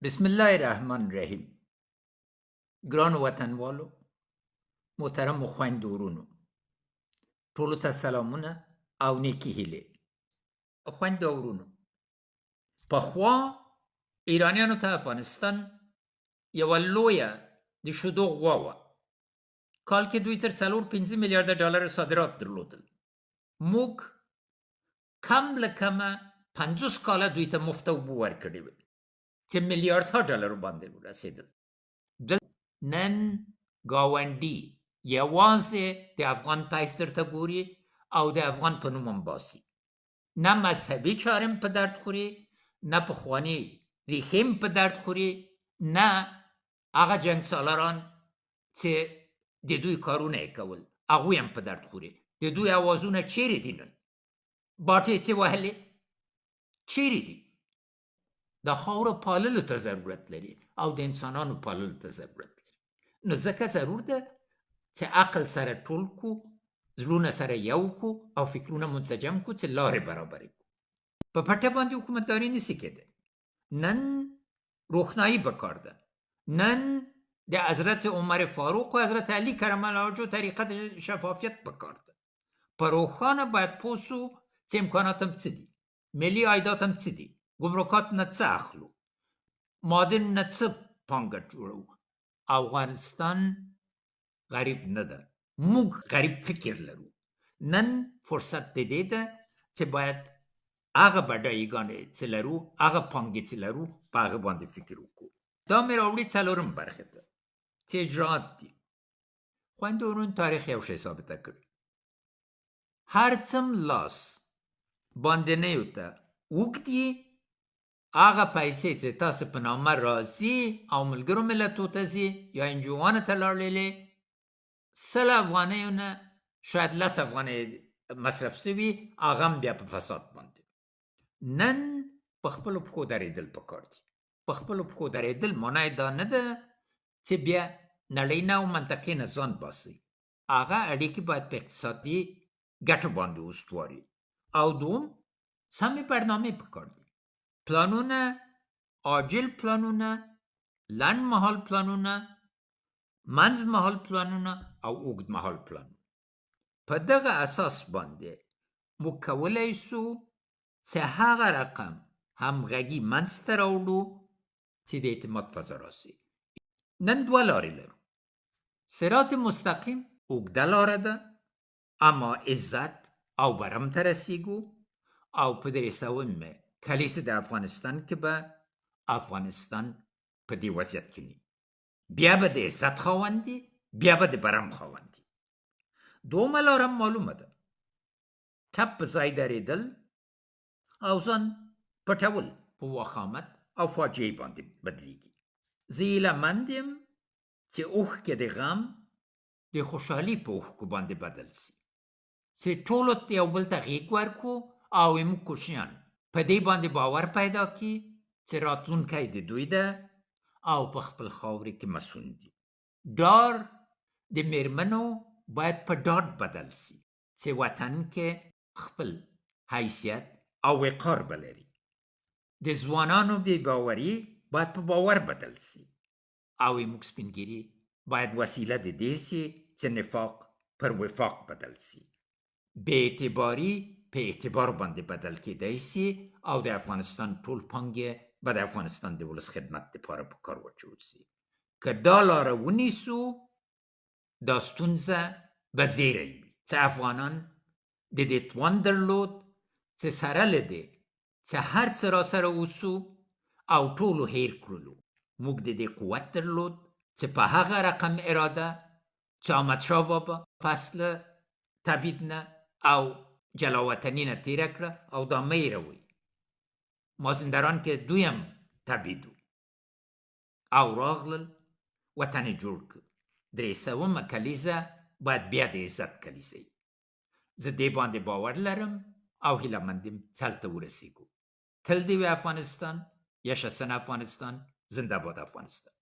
بسم الله الرحمن الرحیم. ګرانو وطنوالو، محترمو خویندو ورونو، ټولو ته سلامونه او نیکې هیلې. خویندو او ورونو، پخوا ایرانیانو ته افغانستان یوه لویه د شیدو غوا وه. کال کې دوی تر 4-5 میلیارده ډالر صادرات درلودل. موږ کم له کمه 50 کاله دوی ته مفته اوبه ورکړې وې چې میلیاردها ډالر باندې ورسېدل. نن ګاونډي یوازې د افغان پیس درته ګوري او د افغان په نوم هم باسي. نه مذهبي چارې هم په درد خوري، نه پخواني ریښې هم په درد خوري، نه هغه جنګسالاران چې د دوی کارونه یې کول هغوی هم په درد خوري. د دوی اوازونه چیرې دي؟ نن باټې چې وهلې چیرې دي؟ د خاوره پاللو ته ضرورت لري او د انسانانو پاللو ته ضرورت لري. نو ځکه ضرور ده چې عقل سره ټول کو، زړونه سره یو کو او فکرونه منسجم کو چې لارې برابرې کو. په پټه باندې حکومتداري نسی کېدی. نن روښنايي پکار ده. نن د حضرت عمر فاروق او حضرت علی کرم الله وجهه طریقه د شفافیت پکار ده. په روښانه باید پوه سو چې امکانات هم څه دي، ملي عایدات هم څه دي، ګمرکات نه څه اخلو، معادن نه څه پانګه جوړو. افغانستان غریب نه ده، موږ غریب فکر لرو. نن فرصت د دې ده چې باید هغه بډایګانې چې لرو، هغه پانګې چې لرو، په هغه باندې فکر وکړو. دا مې راوړي څلورم برخې ته چې اجراعات دي. خویندو ورونو، تاریخ یو شی ثابته کړي، هر څه لاس باندنیو ته اوږد یي، هغه پیسې چې تاسو په نامه راځي او ملګرو ملتو ته ځي یا انجوانو ته لاړلې، 100 افغانیو نه شاید 10 افغانۍ مصرف سوي، هغه هم بیا په فساد باندې. نن په خپلو پښو درېدل پکار دي. په خپلو پښو درېدل معنی دا نه ده چې بیا نړۍ نه او منطقې نه ځان باسي. هغه اړیکې باید په اقتصادي ګټو باندې استواري. او دوم، سمې برنامې پکار دي. پلانونه، عاجل پلانونه، لنډ مهال پلانونه، منځ مهال پلانونه او اوږد مهال پلانونه. په دغه اساس باندې موږ کولی سو چې هغه رقم همغږي منځته راوړو چې د اعتماد فضا راسي. نن دوه لارې لرو. صراط مستقیم اوږده لاره ده، اما عزت او برم ته رسیږو. او په 300مه کلیسه د افغانستان کې به افغانستان په دې وضعیت کې نه، بیا به د عزت خاوند دي، بیا به د برم خاوند دي. دومه لاره معلومه ده، ټپ په ځای درېدل او ځان پټول په وخامت او فاجعې باندې بدلیږي. زه هیله مند یم چې اوښکې د غم د خوشحالي په اوښکو باندې بدل سي، چې ټولو ته یو بل ته غېږ ورکړو او موږ کوچنیان په دې باندې باور پیدا کړي چې راتلونکی د دوی ده او په خپل خاورې کې مسون دي. ډار د میرمنو باید په ډاډ بدل سي چې وطن کې خپل حیثیت او وقار به لري. د ځوانانو بې باوري باید په باور بدل سي او موږ سپین ږیري باید وسیله د دې سي چې نفاق پر وفاق بدل سي. بې اعتباري په اعتبار باندې بدل کېدای سي او د افغانستان ټول پانګې به د افغانستان د ولس خدمت دپاره په کار واچول سي. که دا لاره ونیسو، دا ستونزه به زیری وي چې افغانان د دې توان درلود چې سره له دې چې هر څه را سره اوسو او ټولو هیر کړلو، موږ د دې قوت درلود چې په هغه رقم اراده چې احمدشاه بابا پس له تبعید نه او جلاوطني نه تېره کړه، او دا مه هېروئ مازندران کې دوی هم تبعید او راغلل وطن یې جوړ کړ. 300مه کلیزه باید بیا د عزت کلیزه وي. زه دې باندې باور لرم او هیله مند یم چې هلته ورسېږو. تل دې وي افغانستان، یشسن افغانستان، زنده باد افغانستان.